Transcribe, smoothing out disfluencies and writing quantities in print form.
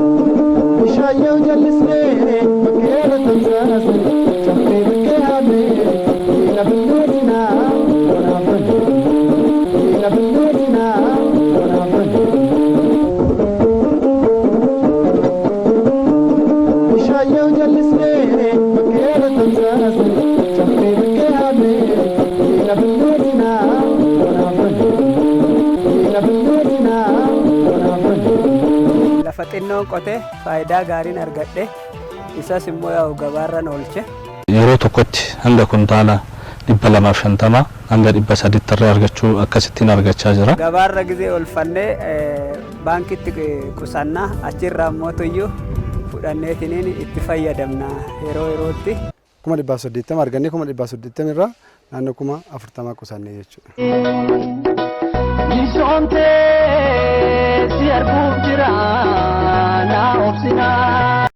Bishaayyaa jallisnee bakkeera tamsaasne caffee bakkee haamee diina billeessinaa wanaafan diina billeessinaa wanaafan. Bishaayyaa jallisnee bakkeera tamsaasne caffee bakkee haamee diina billeessinaa wanaafan diina billeessinaa wanaafan. Lafa xinnoon qotee faayidaa gaariin argadhe, isas immoo yaa'u gabaarran oolche. Yeroo tokkotti hanga kuntaala 250 hanga 300tti irraa argachuu akkasittiin argachaa jira. Gabaarra gizee oolfannee baankitti qusannaa, achirraa immoo tuyyuu fudhanneetiniin itti fayyadamna yeroo yerootti. 180,000 argannee, 180,000 irraa naannoo 40,000 qusannee jechuudha. Misoomtee si arguuf jira.